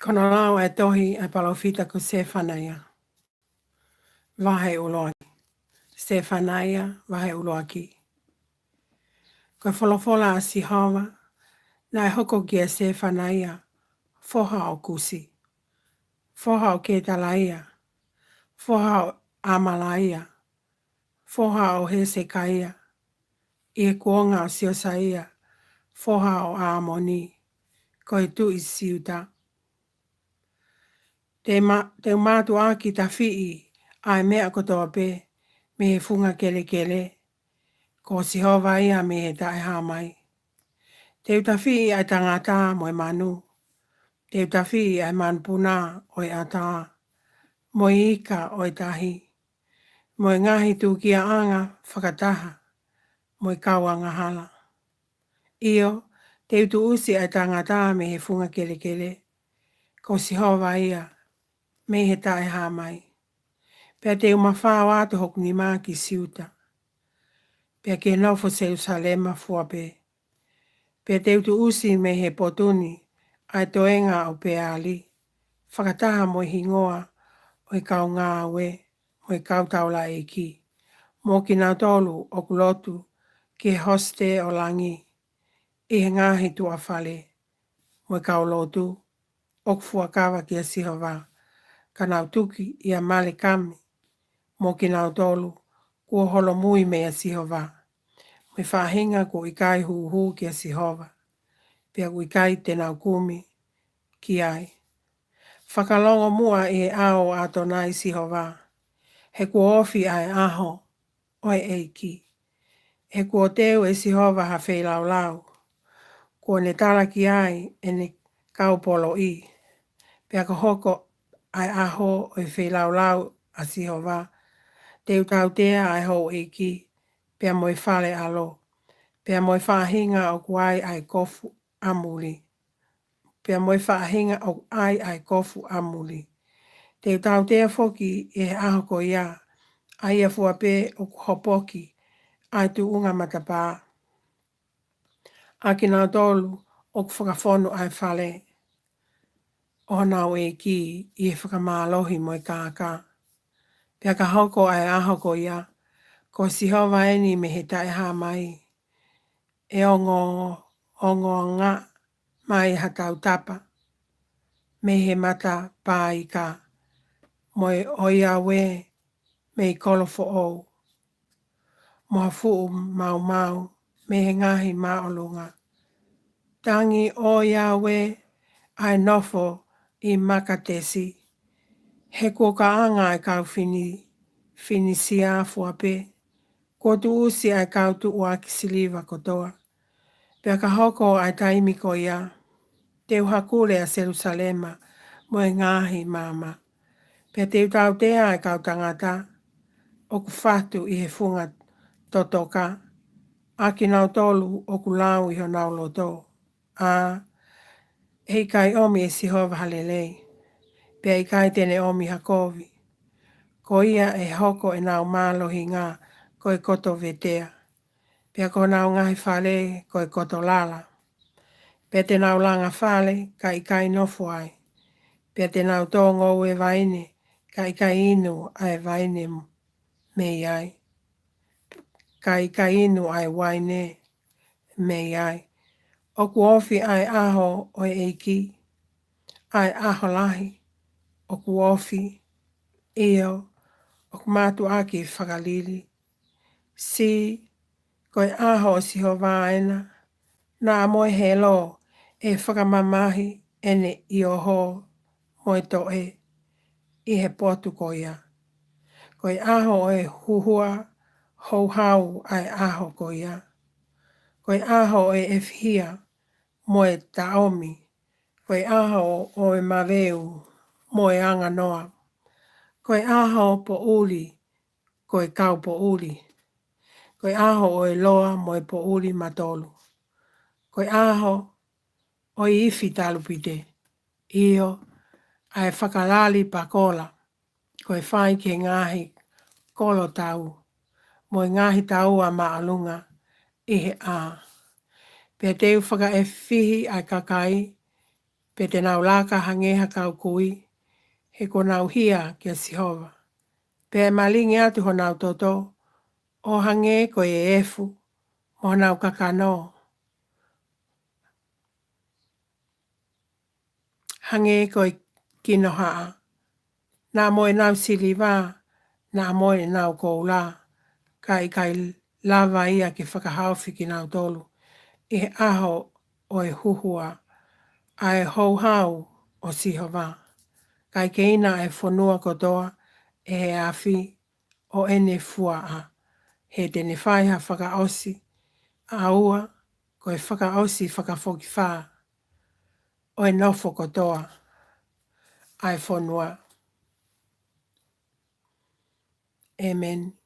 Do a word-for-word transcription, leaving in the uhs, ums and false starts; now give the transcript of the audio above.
Ko hono lau ʻa e tohi ʻa e palōfita ko Sefanaia. Vahe ʻuluaki. Sefanaia, vahe ʻuluaki. Ko e folofola ʻa Sihova, naʻe hoko kia Sefanaia, foha ʻo Kusi, foha ʻo Ketalaia, foha ʻo ʻAmalaia, foha ʻo Hesekaia, ʻi he kuonga ʻo Siosaia, foha ʻo ʻĀmoni, ko e tuʻi Siuta. Te ma-, te u mātuʻaki tafiʻi ʻa e meʻa kotoa pē mei he funga kelekele, ko Sihova ia mei he taʻehāmai. Te u tafiʻi ʻa e tangata mo e manu, te u tafiʻi ʻa e manupuna ʻo e ʻatā, mo e ika ʻo e tahi, mo e ngaahi tūkiaʻanga fakataha, mo e kau angahala. ʻIo, te u tuʻusi ʻa e tangata mei he funga kelekele, ko Sihova ia mei he taʻehāmai. Pea te u mafao atu hoku nima ki Siuta, pea ki he nofo Selusalema fua pē. Pea te u tuʻusi mei he potu ni ʻa e toenga ʻo Peali, fakataha mo e hingoa ʻo e kau ngāue mo e kau taulaʻeiki, mo kinautolu ʻoku lotu ki he hosite ʻo langi ʻi he ngaahi tuʻafale, mo e kau lotu ʻoku fuakava kia Sihova, ka nau tuki ʻia Malekami, mo kinautolu kuo holomui meia Sihova, mo e faʻahinga kuo ʻikai hūhū kia Sihova, pea ʻoku ʻikai te nau kumi ki ai. Fakalongo muʻa ʻi he ʻao ʻo ʻAtonai Sihova, he kuo ofi ʻa e ʻaho ʻo e ʻEiki. He kuo teu ʻe Sihova ha feilaulau, kuo ne tala ki ai ʻene kau poloʻi. Pea ka hoko ʻa e ʻaho ʻo e feilaulau ʻa Sihova, te u tautea ʻa e houʻeiki, pea mo e fale ʻalo, pea mo e faʻahinga ʻoku ai ʻa e kofu ʻa muli, pea mo e faʻahinga ʻoku ai ʻa e kofu ʻa muli. Te u tautea foki ʻi he ʻaho ko ia ʻa ia fua pē ʻoku hopoki ʻa e tuʻunga matapā, ʻa kinautolu ʻoku fakafonu ʻa e fale ʻo honau ʻeiki ʻi he fakamālohi mo e kākā. Pea ka hoko ʻa e ʻaho ko ia, ko Sihova eni mei he taʻehāmai, ʻe ongo, ongoonga mai ha tautapa mei he matapā ika, mo e ʻoiauē mei kolo foʻou, mo ha fuʻu maumau mei he ngaahi māʻolunga. Tangi ʻoiauē ʻa e nofo ʻi Makatesi, he kuo kaʻanga ʻa e kau Fini-, Finisia fua pē, kuo tuʻusi ʻa e kau tuʻuaki siliva kotoa. Pea ka hoko ʻa e taimi ko ia, te u hakule ʻa Selusalema mo e ngaahi maama. Pea te u tautea ʻa e kau tangata ʻoku fatu ʻi he funga totoka, ʻa kinautolu ʻoku lau ʻi honau loto, ʻa ʻe ʻikai ʻomi ʻe Sihova ha lelei, pea ʻikai te ne ʻomi ha kovi. Ko ia ʻe hoko ʻenau mālohinga ko e koto vetea, pea ko honau ngaahi fale ko e koto lala. Pea te nau langa fale, ka ʻikai nofo ai. Pea te nau tō ngoue vaine, ka ʻikai inu ʻa e vaine mei ai, ka ʻikai inu ʻa e uaine mei ai. ʻOku ofi ʻa e ʻaho ʻo e ʻEiki, ʻa e ʻaho lahi ʻoku ofi, ʻio, ʻoku mātuʻaki fakalili. Sī, ko e ʻaho ʻo Sihova ena, naʻa mo e helo ʻe fakamamahi ʻene ʻioho mo e toʻe ʻi he potu ko ia. Ko e ʻaho ʻo e huhua houhau ʻa e ʻaho ko ia. Ko e ʻaho ʻo e ʻefihia mo e taʻomi. Ko e ʻaho ʻo e maveu mo e anganoa. Ko e ʻaho poʻuli ko e kau poʻuli. Ko e ʻaho ʻo e loa mo e poʻuli matolu. Ko e ʻaho ʻo e ifi talupite, ʻio, ʻa e fakalali pakola, ko e fai ki he ngaahi kolo tau, mo e ngaahi taua māʻolunga ʻi he ʻā. Pea te u fakaʻefihi ʻa e kakai, Pea te nau laka hangē ha kau kui, he kuo nau hia kia Sihova. Pea ʻe malingi atu honau toto ʻo hangē ko e efu mo honau kakano hangē ko e kinohaʻa. Naʻa mo ʻenau siliva, naʻa mo ʻenau koula, ka ʻikai lava ia ke fakahaofi kinautolu ʻi he ʻaho ʻo e huhua ʻa e houhau ʻo Sihova. Kae keina ʻa e fonua kotoa ʻe he afi ʻo ʻene fuaʻa, he te ne fai ha fakaʻosi, ʻa ua ko e fakaʻosi fakafokifā ʻo e nofo kotoa ʻa e fonua. ʻĒmeni.